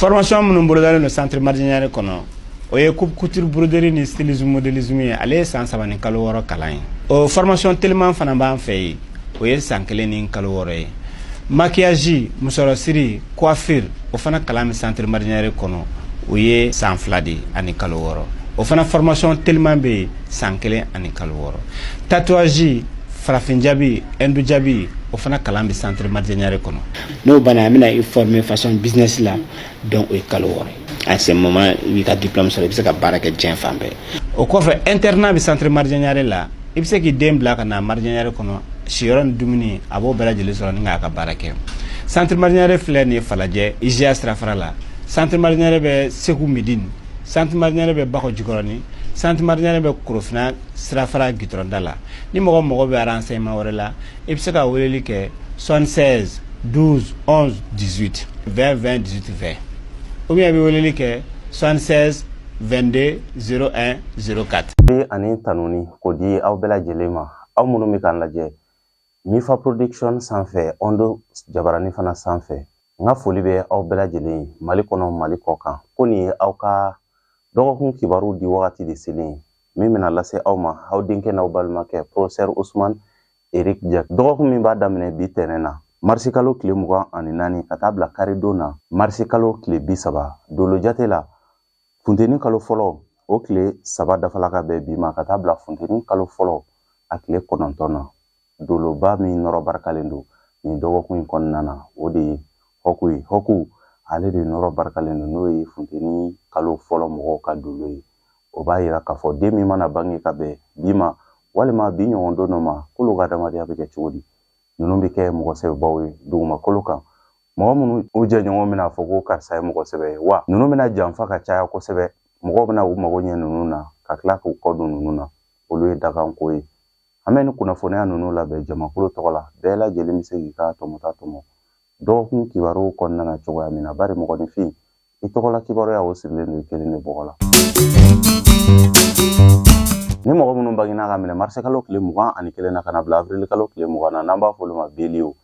Formation minnu bolodalen don Centre Mardian Niare kɔnɔ, o ye coupe couture, broderie ni stylisme, modélisme ye. Ale ye san 3 ni kalo 6 kalan ye. O formation teliman fana b'an fɛ yen, o ye san 1 ni kalo 6 ye. Maquillage, musɔrɔsiri, coiffure, o fana kalan bɛ Centre Mardian Niare kɔnɔ, o ye san 2 de ani kalo 6. O fana formation teliman bɛ yen, san 1 ani kalo 6. Tatouage, farafin jabi, hindu jabi, o fana kalan bɛ Centre Mardian Niare kɔnɔ. N'o banna, an bɛna i former façon business la. Donc o ye kalo 6 ye. À ce moment, i b'i ka diplôme sɔrɔ, i bɛ se ka baara kɛ diɲɛ fan bɛɛ. O kɔfɛ, internat bɛ Centre Mardian Niare la. I bɛ se k'i den bila ka na Mardian Niare kɔnɔ, siyɔrɔ ni dumuni, a b'o bɛɛ lajɛlen sɔrɔ ni k'a ka baara kɛ. Centre Mardian Niare filɛ nin ye Falajɛ, IGA sirafara la. Centre Mardian Niare bɛ Segu Midine. Centre Mardian Niare bɛ Bakɔ Jikɔrɔni. Centre Mardian Niare bɛ Korofina sirafara gitɔrɔnda la. Ni mɔgɔ mago bɛ renseignement wɛrɛ la, i bɛ se ka weleli kɛ 76 12 11 18 20 20 18 20, ou bien i bɛ weleli kɛ 76 22 01 04. Ani tanuni k'o di aw bɛɛ lajɛlen ma, aw minnu bɛ k'an lajɛ Mifa Production sanfɛ, Ondo jabarani fana sanfɛ. N ka foli bɛ aw bɛɛ lajɛlen ye Mali kɔnɔ, Mali kɔ kan. Ko nin ye aw ka dɔgɔkun kibaru di wagati de selen ye, min bɛna lase aw ma, aw denkɛ n'aw balimakɛ, professeur Ousmane Eric Diak. Dɔgɔkun min b'a daminɛ bi tɛnɛn na, marisi kalo tile 24, ka taa bila karidon na, marisi kalo tile 30, dolo jate la, funteni kalo fɔlɔ o tile 3 dafala ka bɛn bi ma, ka taa bila funteni kalo fɔlɔ a tile 9 na. Doloba min nɔrɔ barikalen don nin dɔgɔkun in kɔnɔna na, o de ye hɔku ye. Hɔku ale de nɔrɔ barikalen don, n'o ye funteni kalo fɔlɔ mɔgɔw ka dolo ye. O b'a yira k'a fɔ den min mana bange ka bɛn bi ma, walima bi ɲɔgɔn don dɔ ma, k'olu ka adamadenya bɛ kɛ cogo di? Ninnu bɛ kɛ mɔgɔ sɛbɛbaw ye dugumakolo kan, mɔgɔ minnu u jɛɲɔgɔn bɛna fɔ ko karisa ye mɔgɔ sɛbɛ ye. Wa ninnu bɛna janfa ka caya kosɛbɛ, mɔgɔw bɛna u mago ɲɛ ninnu na, ka tila k'u kɔ don ninnu na. Olu ye dakanko ye. An bɛ nin kunnafoniya ninnu labɛn jamakulu tɔgɔ la. Bɛɛ lajɛlen bɛ se k'i ka tɔmɔta tɔmɔ dɔgɔkun kibaruw kɔnɔna na cogoya min na, bari mɔgɔninfin i tɔgɔla kibaruya, o sirilen don i kelen de bɔgɔ la. Ni mɔgɔ minnu bangena ka minɛ marisi kalo tile 21 na ka na bila avril kalo tile 20 na, n'an b'a fɔ olu ma beliyew,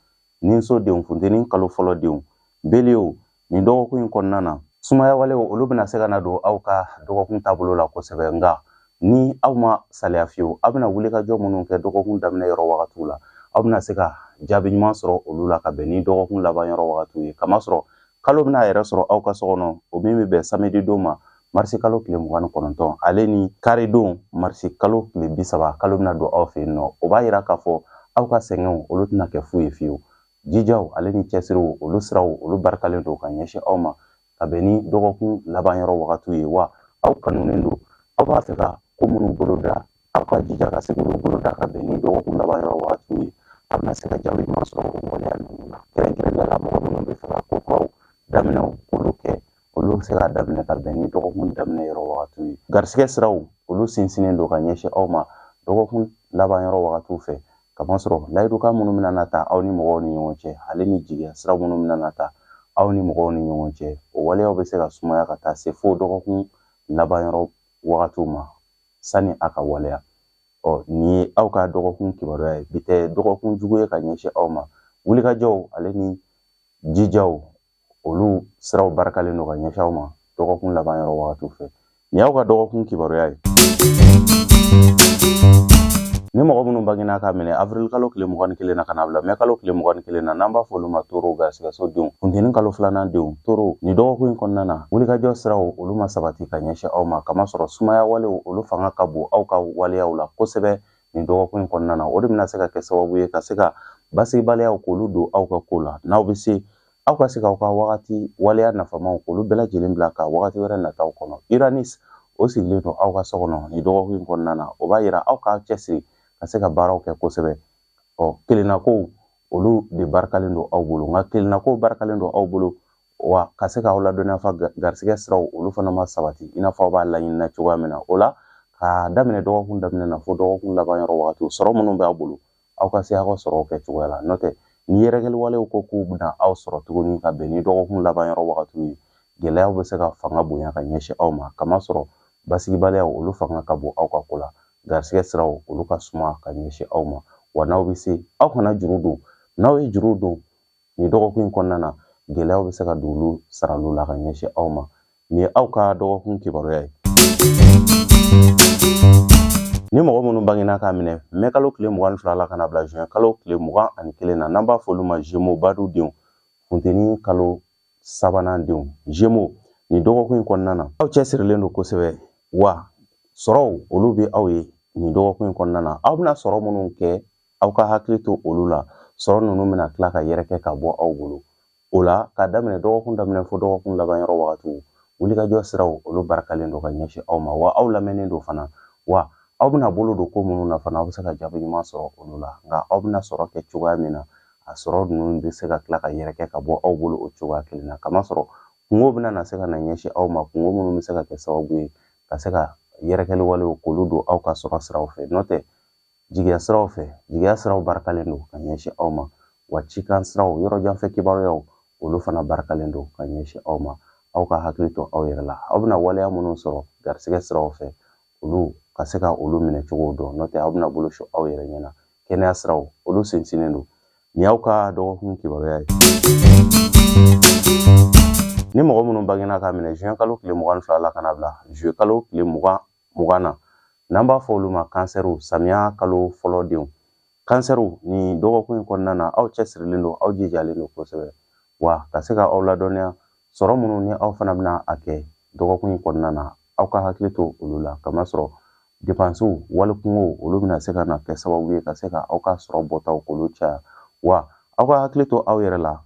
ninso denw, funteni kalo fɔlɔ denw, beliyew, nin dɔgɔkun in kɔnɔna na, sumaya walew olu bɛna se ka na don aw ka dɔgɔkun taabolo la kosɛbɛ. Nka ni aw ma saliya fiyewu, aw bɛna wulikajɔ minnu kɛ dɔgɔkun daminɛ yɔrɔ wagatiw la, aw bɛna se ka jaabi ɲuman sɔrɔ olu la ka bɛn ni dɔgɔkun laban yɔrɔ wagatiw ye. Kamasɔrɔ kalo bɛna a yɛrɛ sɔrɔ aw ka so kɔnɔ, o min bɛ bɛn samedi don ma, marisi kalo tile 29, ale ni kari don, marisi kalo tile 30, kalo bɛna don aw fɛ yen nɔ. O b'a yira k'a fɔ aw ka sɛgɛnw olu tɛna kɛ fu ye fiyewu. Jijaw ale ni cɛsiriw, olu siraw olu barikalen don ka ɲɛsin aw ma ka bɛn ni dɔgɔkun laban yɔrɔ wagatiw ye. Wa aw kanunen don, aw b'a fɛ ka ko minnu boloda, aw ka jija ka se k'olu boloda ka bɛn ni dɔgɔkun laban yɔrɔ wagatiw ye. A bɛna se ka jaabi ɲuman sɔrɔ o waleya ninnu na. Kɛrɛnkɛrɛnnenya la, mɔgɔ minnu bɛ fɛ ka ko kuraw daminɛ, k'olu kɛ, olu bɛ se k'a daminɛ ka bɛn ni dɔgɔkun daminɛ yɔrɔ wagatiw ye. Garisigɛ siraw olu sinsinnen don ka ɲɛsin aw ma dɔgɔkun laban yɔrɔ wagatiw fɛ, kamasɔrɔ layidukan minnu bɛna na ta aw ni mɔgɔw ni ɲɔgɔn cɛ, ale ni jigiya sira minnu bɛna na ta aw ni mɔgɔw ni ɲɔgɔn cɛ, o waleyaw bɛ se ka sumaya ka taa se fo dɔgɔkun laban yɔrɔ wagatiw ma sani a ka waleya. Ɔ nin ye aw ka dɔgɔkun kibaruya ye. Bi tɛ dɔgɔkun jugu ye ka ɲɛsin aw ma. Wulikajɔw ale ni jijaw, olu siraw barikalen don ka ɲɛsin aw ma dɔgɔkun laban yɔrɔ wagatiw fɛ. Nin y'aw ka dɔgɔkun kibaruya ye. Ni mɔgɔ minnu bangena ka minɛ avril kalo tile 21 na ka na bila mɛ kalo tile 21 na, n'an b'a fɔ olu ma toro, garisigɛso denw, funteni kalo filanan denw, toro, nin dɔgɔkun in kɔnɔna na, wulikajɔ siraw olu ma sabati ka ɲɛsin aw ma, kamasɔrɔ sumaya walew olu fanga ka bon aw ka waleyaw la kosɛbɛ nin dɔgɔkun in kɔnɔna na. O de bɛna se ka kɛ sababu ye ka se ka basigibaliyaw k'olu don aw ka ko la. N'aw bɛ se, aw ka se k'aw ka wagati waleya nafamaw k'olu bɛɛ lajɛlen bila ka wagati wɛrɛ nataw kɔnɔ. Uranus o sigilen don aw ka so kɔnɔ nin dɔgɔkun in kɔnɔna na. O b'a yira aw k'aw cɛsiri ka se ka baaraw kɛ kosɛbɛ. Ɔ kelennakow olu de barikalen don aw bolo, nka kelennakow barikalen don aw bolo wa ka se k'aw ladɔnniya fa garisigɛ siraw olu fana ma sabati i n'a fɔ aw b'a laɲini na cogoya min na. O la, k'a daminɛ dɔgɔkun daminɛ na fo dɔgɔkun laban yɔrɔ wagatiw, sɔrɔ minnu b'aw bolo, aw ka se aw ka sɔrɔw kɛ cogoya la. N'o tɛ, ni yɛrɛkɛli walew ko k'u bɛna aw sɔrɔ tuguni ka bɛn ni dɔgɔkun laban yɔrɔ wagatiw ye, gɛlɛyaw bɛ se ka fanga bonya ka ɲɛsin aw ma, kamasɔrɔ basigibaliyaw olu fanga ka bon aw ka ko la. Garisigɛ siraw olu ka suma ka ɲɛsin aw ma. Wa n'aw bɛ se, aw kana juru don. N'aw ye juru don nin dɔgɔkun in kɔnɔna na, Gɛlɛyaw bɛ se ka don olu saraliw la ka ɲɛsin aw ma. Nin ye aw ka dɔgɔkun kibaruya ye. Ni mɔgɔ minnu bangena k'a minɛ mɛ kalo tile 22 la ka na bila juin kalo tile 21 na, n'an b'a fɔ olu ma Gémeaux badu denw, funteni kalo sabanan denw, Gémeaux, nin dɔgɔkun in kɔnɔna na aw cɛsirilen don kosɛbɛ, wa sɔrɔw olu bɛ aw ye nin dɔgɔkun in kɔnɔna na. Aw bɛna sɔrɔ minnu kɛ, aw ka hakili to olu la. Sɔrɔ ninnu bɛna tila ka yɛrɛkɛ ka bɔ aw bolo. O la, k'a daminɛ dɔgɔkun daminɛ fo dɔgɔkun laban yɔrɔ wagatiw, wulikajɔ siraw olu barikalen don ka ɲɛsin aw ma, wa aw lamɛnnen don fana. Wa aw bɛna bolo don ko minnu na fana, aw bɛ se ka jaabi ɲuman sɔrɔ olu la. Nka aw bɛna sɔrɔ kɛ cogoya min na, a sɔrɔ ninnu bɛ se ka tila ka yɛrɛkɛ ka bɔ aw bolo o cogoya kelen na. Kamasɔrɔ kungo bɛna na se ka na ɲɛsin aw ma, kungo minnu bɛ se ka kɛ sababu ye ka se ka yɛrɛkɛli walew k'olu don aw ka sɔrɔ siraw fɛ. N'o tɛ, jigiya siraw fɛ, jigiya siraw barikalen don ka ɲɛsin aw ma, wa cikan siraw, yɔrɔ janfɛ kibaruyaw, olu fana barikalen don ka ɲɛsin aw ma. Aw ka hakili to aw yɛrɛ la. Aw bɛna waleya minnu sɔrɔ garisɛgɛ siraw fɛ, olu ka se ka olu minɛ cogo dɔn. N'o tɛ, aw bɛna bolo su aw yɛrɛ ɲɛna. Kɛnɛya siraw olu sinsinnen don. Nin y'aw ka dɔgɔkun kibaruya ye. Ni mɔgɔ minnu bangena k'a minɛ juin kalo tile 22 la ka na bila juillet kalo tile 20 na, n'an b'a fɔ olu ma kansɛriw, samiya kalo fɔlɔ denw, kansɛriw, nin dɔgɔkun in kɔnɔna na aw cɛsirilen don, aw jijalen don kosɛbɛ. Wa ka se ka aw ladɔnniya, sɔrɔ minnu ni aw fana bɛna a kɛ dɔgɔkun in kɔnɔna na, aw ka hakili to olu la, kamasɔrɔ depansiw, wali kungo, olu bɛna se ka na kɛ sababu ye ka se ka aw ka sɔrɔ bɔtaw k'olu caya. Wa aw ka hakili to aw yɛrɛ la,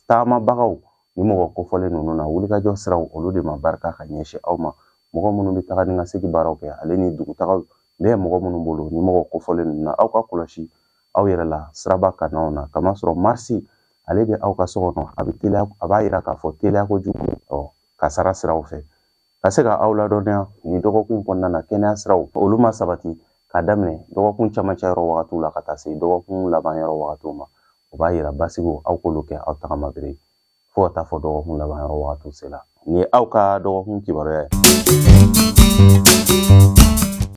taamabagaw ni mɔgɔ kofɔlen ninnu na, wulikajɔ siraw olu de ma barika ka ɲɛsin aw ma. Mɔgɔ minnu bɛ taga ni ka segin baaraw kɛ, ale ni dugutagaw bɛ mɔgɔ minnu bolo, ni mɔgɔ kofɔlen ninnu na, aw ka kɔlɔsi aw yɛrɛ la siraba kannaw na, kamasɔrɔ marisi ale bɛ aw ka so kɔnɔ, a bɛ teliya, a b'a yira k'a fɔ teliya kojugu kasara siraw fɛ. Ka se ka aw ladɔnniya, nin dɔgɔkun kɔnɔna na, kɛnɛya siraw olu ma sabati ka daminɛ dɔgɔkun camancɛ yɔrɔ wagatiw la ka taa se dɔgɔkun laban yɔrɔ wagatiw ma. O b'a yira basigiw, aw k'olu kɛ aw tagama bere fo ka taa fɔ dɔgɔkun laban yɔrɔ wagatiw sera. Nin ye aw ka dɔgɔkun kibaruya ye.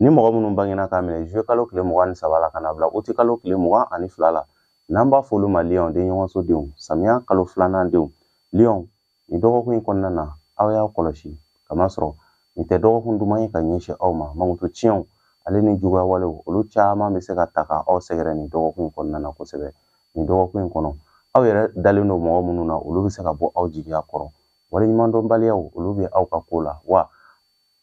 Ni mɔgɔ minnu bangena k'a minɛ juillet kalo tile 23 la ka na bila uti kalo tile 22 la, n'an b'a fɔ olu ma lion den ɲɔgɔnso denw, samiya kalo filanan denw, lion, nin dɔgɔkun in kɔnɔna na aw y'aw kɔlɔsi, kamasɔrɔ nin tɛ dɔgɔkun duman ye ka ɲɛsin aw ma. Mankutu tiɲɛw ale ni juguya walew olu caman bɛ se ka ta ka aw sɛgɛrɛ nin dɔgɔkun in kɔnɔna na kosɛbɛ. Nin dɔgɔkun in kɔnɔ, aw yɛrɛ dalen don mɔgɔ minnu na, olu bɛ se ka bɔ aw jigiya kɔrɔ. Waleɲumandɔnbaliyaw olu bɛ aw ka ko la, wa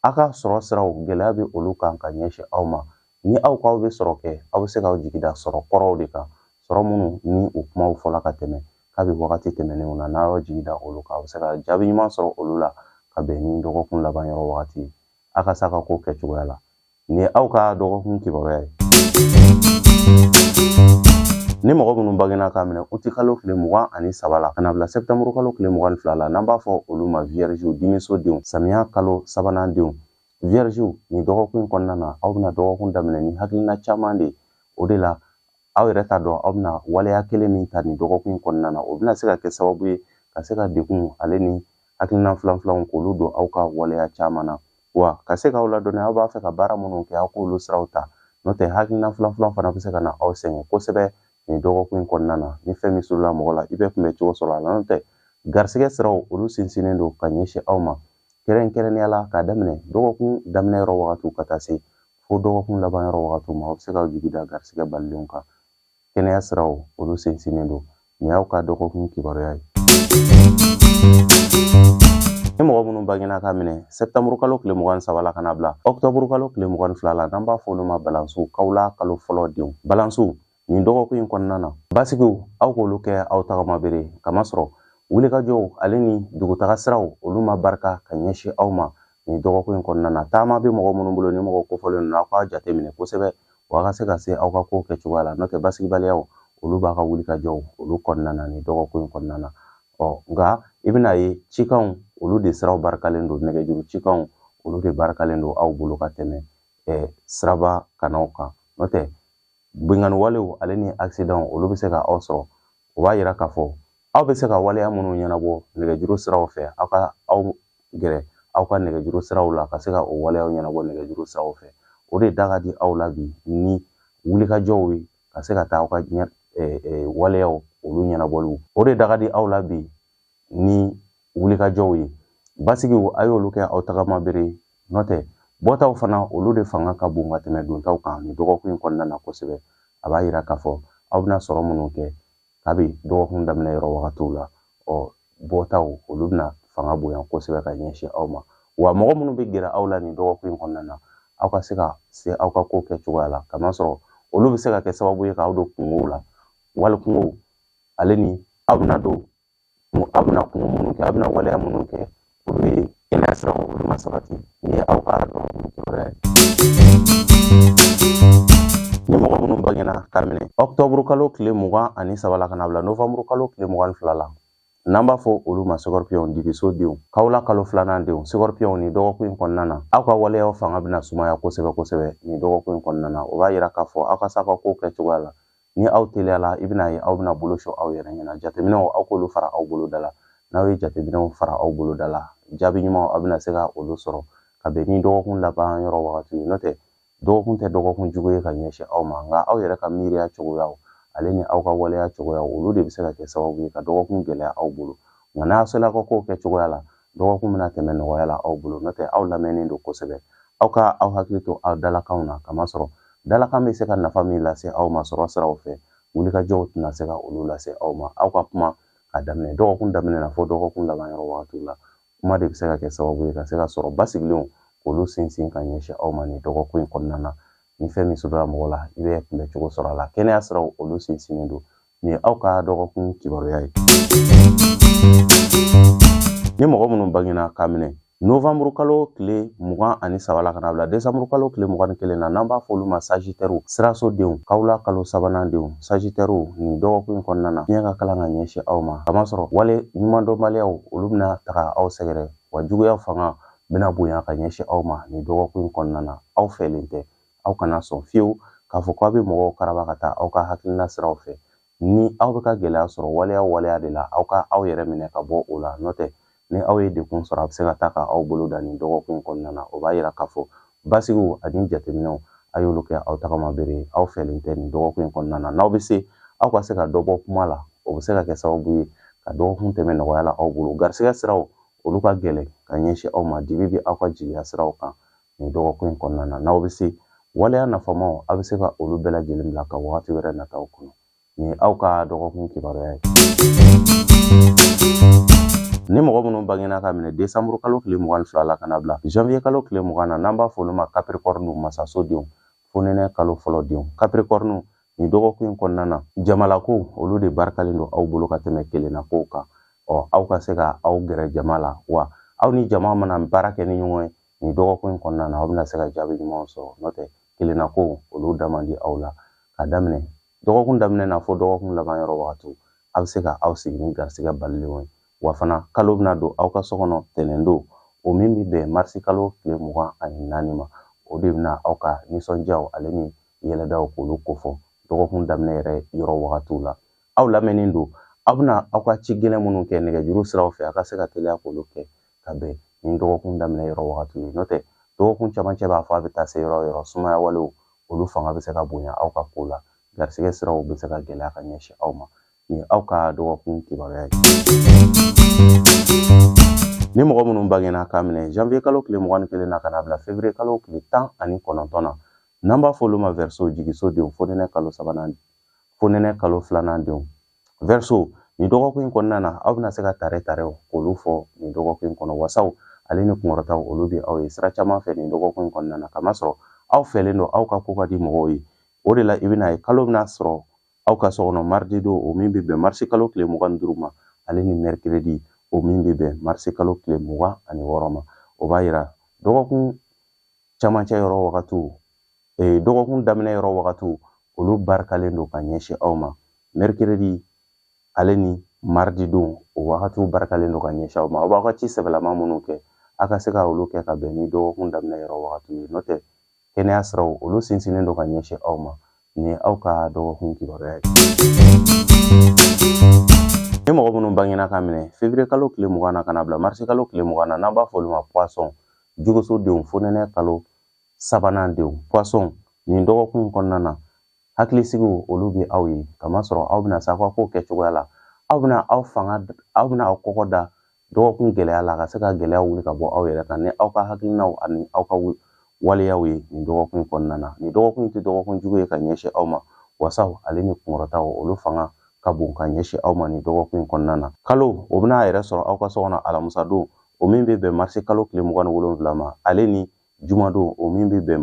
aw ka sɔrɔ siraw gɛlɛya bɛ olu kan ka ɲɛsin aw ma. Ni aw k'aw bɛ sɔrɔ kɛ, aw bɛ se k'aw jigi da sɔrɔ kɔrɔw de kan, sɔrɔ minnu ni u kumaw fɔla ka tɛmɛ kabi wagati tɛmɛnenw na. N'a y'aw jigi da olu kan, aw bɛ se ka jaabi ɲuman sɔrɔ olu la ka bɛn ni dɔgɔkun laban yɔrɔ wagati ye. Aw ka se a ka ko kɛ cogoya la. Nin ye aw ka dɔgɔkun kibaruya ye. Ni mɔgɔ minnu bangena k'a minɛ uti kalo tile 23 la ka na bila sɛptanburu kalo tile 22 la, n'an b'a fɔ olu ma viergew, dimiso denw, samiya kalo sabanan denw, viergew, nin dɔgɔkun in kɔnɔna na aw bɛna dɔgɔkun daminɛ ni hakilina caman de ye. O de la, aw yɛrɛ t'a dɔn aw bɛna waleya kelen min ta nin dɔgɔkun in kɔnɔna na, o bɛna se ka kɛ sababu ye ka se ka degun ale ni hakilina filan filanw k'olu don aw ka waleya caman na. Wa ka se k'aw ladɔnniya, aw b'a fɛ ka baara minnu kɛ, aw k'olu siraw ta. N'o tɛ, hakilina filan filan fana bɛ se ka na aw sɛgɛn kosɛbɛ nin dɔgɔkun in kɔnɔna na. Ni fɛn min surula mɔgɔ la, i bɛ kunbɛ cogo sɔrɔ a la. N'o tɛ, garisɛgɛ siraw olu sinsinnen don ka ɲɛsin aw ma, kɛrɛnkɛrɛnnenya la k'a daminɛ dɔgɔkun daminɛ yɔrɔ wagatiw ka taa se fo dɔgɔkun laban yɔrɔ wagatiw ma. Aw bɛ se k'aw jigi da garisɛgɛ balilenw kan. Kɛnɛya siraw olu sinsinnen don. Nin y'aw ka dɔgɔkun kibaruya ye. Ni mɔgɔ minnu bangena k'a minɛ sɛptanburu kalo tile 23 la ka na bila ɔkutɔburu kalo tile 22 la, n'an b'a fɔ olu ma balansiw, kawula kalo fɔlɔ denw, balansiw, nin dɔgɔkun in kɔnɔna na basigiw, aw k'olu kɛ aw tagama bere, kamasɔrɔ wulikajɔw ale ni dugutaga siraw olu ma barika ka ɲɛsin aw ma nin dɔgɔkun in kɔnɔna na. Taama bɛ mɔgɔ minnu bolo, ni mɔgɔ kofɔlen ninnu, aw k'a jateminɛ kosɛbɛ wa ka se ka se aw ka ko kɛ cogoya la. N'o tɛ, basigibaliyaw olu b'a ka wulikajɔw olu kɔnɔna na nin dɔgɔkun in kɔnɔna na. Nka i bɛna ye cikanw olu de siraw barikalen don, nɛgɛjuru cikanw olu de barikalen don aw bolo ka tɛmɛ siraba kanaw kan. N'o tɛ, binkanni walew ale ni accident olu bɛ se ka aw sɔrɔ. O b'a yira k'a fɔ aw bɛ se ka waleya minnu ɲɛnabɔ nɛgɛjuru siraw fɛ, aw ka aw gɛrɛ aw ka nɛgɛjuru siraw la ka se ka o waleyaw ɲɛnabɔ nɛgɛjuru siraw fɛ. O de da ka di aw la bi ni wulikajɔw ye ka se ka taa aw ka waleyaw olu ɲɛnabɔliw. O de da ka di aw la bi. ni wulikajɔw ye. Basigiw, a y'olu kɛ aw tagama bere ye, n'o tɛ bɔtaw fana olu de fanga ka bon ka tɛmɛ dontaw kan nin dɔgɔkun in kɔnɔna na kosɛbɛ. A b'a yira k'a fɔ aw bɛna sɔrɔ minnu kɛ kabi dɔgɔkun daminɛ yɔrɔ wagatiw la, bɔtaw olu bɛna fanga bonya kosɛbɛ ka ɲɛsin aw ma. Wa mɔgɔ minnu bɛ gɛrɛ aw la nin dɔgɔkun in kɔnɔna na, aw ka se ka se aw ka ko kɛ cogoya la, kamasɔrɔ olu bɛ se ka kɛ sababu ye k'aw don kungow la, wali kungow ale ni aw bɛna don, aw bɛna kungo minnu kɛ, aw bɛna waleya minnu kɛ, olu ye kɛnɛya siraw olu ma sabati. Nin ye aw ka dɔgɔkun kibaruya ye. Ni mɔgɔ minnu bangena ka minɛ ɔktɔburu kalo tile 23 la ka na bila novanburu kalo tile 22 la, n'an b'a fɔ olu ma scorpion, dibiso denw, kawula kalo filanan denw, scorpion, nin dɔgɔkun in kɔnɔna na aw ka waleyaw fanga bɛna sumaya kosɛbɛ kosɛbɛ nin dɔgɔkun in kɔnɔna na. O b'a yira k'a fɔ aw ka se aw ka kow kɛ cogoya la. Ni aw teliyala, i bɛna ye aw bɛna bolo sɔn aw yɛrɛ ɲɛna. Jateminɛw, aw k'olu fara aw bolo da la. N'aw ye jateminɛw fara aw bolo da la, jaabi ɲumanw aw bɛna se ka olu sɔrɔ ka bɛn ni dɔgɔkun laban yɔrɔ wagati ye. N'o tɛ dɔgɔkun tɛ dɔgɔkun jugu ye ka ɲɛsin aw ma, nka aw yɛrɛ ka miiriya cogoyaw ale ni aw ka waleya cogoyaw, olu de bɛ se ka kɛ sababu ye ka dɔgɔkun gɛlɛya aw bolo. Nka n'a sera aw ka kow kɛ cogoya la, dɔgɔkun bɛna tɛmɛ nɔgɔya la aw bolo. N'o tɛ aw lamɛnnen don kosɛbɛ. Aw ka aw hakili to aw dalakanw na, kamasɔrɔ dalakan bɛ se ka nafa min lase aw ma sɔrɔ siraw fɛ, wulikajɔw tɛna se ka olu lase aw ma. Aw ka kuma ka daminɛ dɔgɔkun daminɛ na fo dɔgɔkun laban yɔrɔ wagatiw la, kuma de bɛ se ka kɛ sababu ye ka se ka sɔrɔ basigilenw k'olu sinsin ka ɲɛsin aw ma nin dɔgɔkun in kɔnɔna na. Ni fɛn min sɔrɔla mɔgɔ la, i bɛ kunbɛ cogo sɔrɔ a la. Kɛnɛya siraw olu sinsinnen don. Nin ye aw ka dɔgɔkun kibaruya ye. Ni mɔgɔ minnu bangena ka minɛ novanburu kalo tile 23 la ka na bila desanburu kalo tile 21 na, n'an b'a fɔ olu ma sagitɛriw, siraso denw, kawula kalo sabanan denw, sagitɛriw, nin dɔgɔkun in kɔnɔna na fiɲɛ ka kalan ka ɲɛsin aw ma, kamasɔrɔ wale ɲumandɔnbaliyaw olu bɛna taga aw sɛgɛrɛ, wa juguya fanga bɛna bonya ka ɲɛsin aw ma nin dɔgɔkun in kɔnɔna na. Aw fɛlen tɛ, aw kana sɔn fiyewu k'a fɔ k'aw bɛ mɔgɔw karaba ka taa aw ka hakilina siraw fɛ. Ni aw bɛ ka gɛlɛya sɔrɔ waleya waleya de la, aw ka aw yɛrɛ minɛ ka bɔ o la. N'o tɛ ni aw ye degun sɔrɔ, a bɛ se ka taa ka aw bolo da nin dɔgɔkun in kɔnɔna na. O b'a yira k'a fɔ basigiw ani jateminɛw, a y'olu kɛ aw tagama bere ye. Aw fɛlen tɛ nin dɔgɔkun in kɔnɔna na. N'aw bɛ se, aw ka se ka dɔ bɔ kuma la, o bɛ se ka kɛ sababu ye ka dɔgɔkun tɛmɛ nɔgɔya la aw bolo. Garisigɛ siraw olu ka gɛlɛn ka ɲɛsin aw ma. Dibi bɛ aw ka jigiya siraw kan nin dɔgɔkun in kɔnɔna na. N'aw bɛ se, waleya nafamaw aw bɛ se ka olu bɛɛ lajɛlen bila ka wagati wɛrɛ nataw kɔnɔ. Nin ye aw ka dɔgɔkun kibaruya ye. Ni mɔgɔ minnu bangena ka minɛ desanburu kalo tile 22 la ka na bila janvier kalo tile 20 na, n'an b'a fɔ olu ma capricorne, masaso denw, fonɛnɛ kalo fɔlɔ denw, capricorne, nin dɔgɔkun in kɔnɔna na jamalakow olu de barikalen don aw bolo ka tɛmɛ kelennakow kan. Aw ka se ka aw gɛrɛ jama la, wa aw ni jama mana baara kɛ ni ɲɔgɔn ye nin dɔgɔkun in kɔnɔna na, aw bɛna se ka jaabi ɲumanw sɔrɔ. N'o tɛ kelennakow olu da man di aw la. Ka daminɛ dɔgɔkun daminɛ na fo dɔgɔkun laban yɔrɔ wagatiw, aw bɛ se ka aw sigi ni garisigɛ balilenw ye. Wa fana kalo bɛna don aw ka so kɔnɔ tɛnɛn don, o min bɛ bɛn marisi kalo tile 24 ma, o de bɛna aw ka nisɔndiyaw ale ni yɛlɛdaw k'olu kofɔ dɔgɔkun daminɛ yɛrɛ yɔrɔ wagatiw la. Aw lamɛnnen don, aw bɛna aw ka ci gɛlɛn minnu kɛ nɛgɛjuru siraw fɛ, aw ka se ka teliya k'olu kɛ ka bɛn ni dɔgɔkun daminɛ yɔrɔ wagatiw ye. N'o tɛ dɔgɔkun camancɛ b'a fɔ a bɛ taa se yɔrɔ o yɔrɔ, sumaya walew olu fanga bɛ se ka bonya aw ka ko la, garisigɛ siraw bɛ se ka gɛlɛya ka ɲɛsin aw ma. Nin ye aw ka dɔgɔkun kibaruya ye. Ni mɔgɔ minnu bangena k'a minɛ janvier kalo tile 21 na ka na bila février kalo tile 19 na, n'an b'a fɔ olu ma verseau, jigiso denw, fonɛnɛ kalo sabanan, fonɛnɛ kalo filanan denw, verseau, nin dɔgɔkun in kɔnɔna na aw bɛna se ka tare tarew k'olu fɔ nin dɔgɔkun in kɔnɔ. Wasaw ale ni kunkɔrɔtaw olu bɛ aw ye sira caman fɛ nin dɔgɔkun in kɔnɔna na, kamasɔrɔ aw fɛlen don, aw ka ko ka di mɔgɔw ye. O de la i bɛna ye kalo bɛna sɔrɔ aw ka so kɔnɔ mardi don, o min bɛ bɛn marisi kalo tile 25 ma, ale ni mercredi, o min bɛ bɛn marisi kalo tile 26 ma. O b'a yira dɔgɔkun camancɛ yɔrɔ wagatiw, dɔgɔkun daminɛ yɔrɔ wagatiw, olu barikalen don ka ɲɛsin aw ma. Mercredi ale ni mardi don, o wagatiw barikalen don ka ɲɛsin aw ma. Aw b'aw ka ci sɛbɛlama minnu kɛ, aw ka se ka olu kɛ ka bɛn ni dɔgɔkun daminɛ yɔrɔ wagatiw ye. N'o tɛ kɛnɛya siraw olu sinsinnen don ka ɲɛsin aw ma. Nin ye aw ka dɔgɔkun kibaruya ye. Ni mɔgɔ minnu bangena ka minɛ février kalo tile 20 na ka na bila marisi kalo tile 20 na, n'an b'a fɔ olu ma poisson, juguso denw, fonɛnɛ kalo sabanan denw, poisson, nin dɔgɔkun in kɔnɔna na hakilisigiw olu bɛ aw ye, kamasɔrɔ aw bɛna se aw ka kow kɛ cogoya la. Aw bɛna aw fanga, aw bɛna aw kɔkɔ da dɔgɔkun gɛlɛya la ka se ka gɛlɛya wuli ka bɔ aw yɛrɛ kan ni aw ka hakilinaw ani aw ka waleyaw ye nin dɔgɔkun kɔnɔna na. Nin dɔgɔkun in tɛ dɔgɔkun jugu ye ka ɲɛsin aw ma. Wasaw ale ni kunkɔrɔtaw olu fanga ka bon ka ɲɛsin aw ma nin dɔgɔkun in kɔnɔna na. Kalo o bɛna a yɛrɛ sɔrɔ aw ka so kɔnɔ alamisadon, o min bɛ bɛn marisi kalo tile 27 ma, ale ni jumadon, o min bɛ bɛn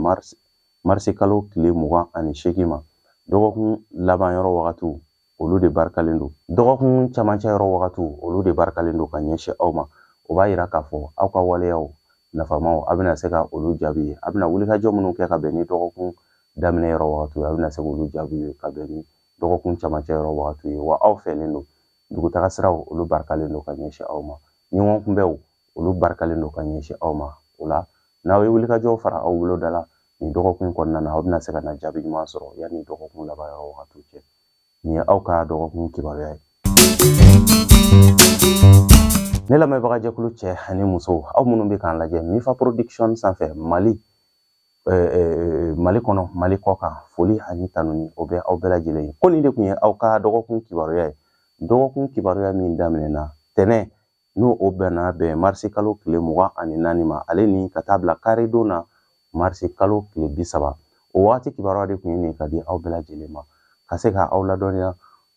marisi kalo tile 28 ma. Dɔgɔkun laban yɔrɔ wagatiw olu de barikalen don. Dɔgɔkun camancɛ yɔrɔ wagatiw olu de barikalen don ka ɲɛsin aw ma. O b'a yira k'a fɔ aw ka waleyaw nafamaw a bɛna se ka olu jaabi ye. A bɛna wulikajɔ minnu kɛ ka bɛn ni dɔgɔkun daminɛ yɔrɔ wagatiw ye, a bɛna se k'olu jaabi ye ka bɛn ni dɔgɔkun camancɛ yɔrɔ wagatiw ye. Wa aw fɛlen don, dugutaga siraw olu barikalen don ka ɲɛsin aw ma. Ɲɔgɔn kunbɛnw olu barikalen don ka ɲɛsin aw ma. O la n'aw ye wulikajɔw fara aw bolo da la nin dɔgɔkun in kɔnɔna na, aw bɛna se ka na jaabi ɲuman sɔrɔ yanni dɔgɔkun laban yɔrɔ wagatiw cɛ. Nin ye aw ka dɔgɔkun kibaruya ye. Ne lamɛnbagajɛkulu cɛ ani muso, aw minnu bɛ k'an lajɛ Mifa Production sanfɛ Mali Mali kɔnɔ, Mali kɔ kan, foli ani tanuni o bɛ aw bɛɛ lajɛlen ye. Ko nin de tun ye aw ka dɔgɔkun kibaruya ye. Dɔgɔkun kibaruya min daminɛna tɛnɛ, n'o o bɛnna bɛn marisi kalo tile 24 ma, ale ni ka taa bila karidon na marisi kalo tile 30. O waati kibaruya de tun ye nin ka di aw bɛɛ lajɛlen ma, ka se ka aw ladɔnniya.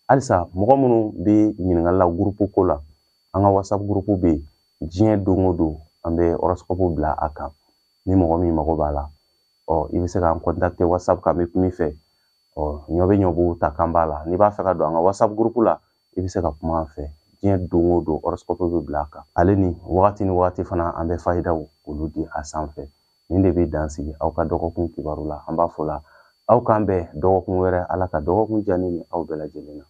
Halisa mɔgɔ minnu bɛ ɲininkali la gurupu ko la, an ka WhatsApp gurupu bɛ yen, diɲɛ don o don an bɛ horoscope bila a kan. Ni mɔgɔ min mago b'a la, i bɛ se k'an contacter WhatsApp kan, an bɛ kuma i fɛ. Ɲɔ bɛ ɲɔbugu ta kan b'a la. N'i b'a fɛ ka don an ka WhatsApp gurupu la, i bɛ se ka kuma an fɛ. Diɲɛ don o don horoscope bɛ bila a kan. Ale ni wagati ni wagati fana an bɛ fayidaw olu di a sanfɛ. Nin de bɛ dan sigi aw ka dɔgɔkun kibaru la. An b'a fɔ la aw k'an bɛn dɔgɔkun wɛrɛ. Ala ka dɔgɔkun diya ne ni aw bɛɛ lajɛlen na.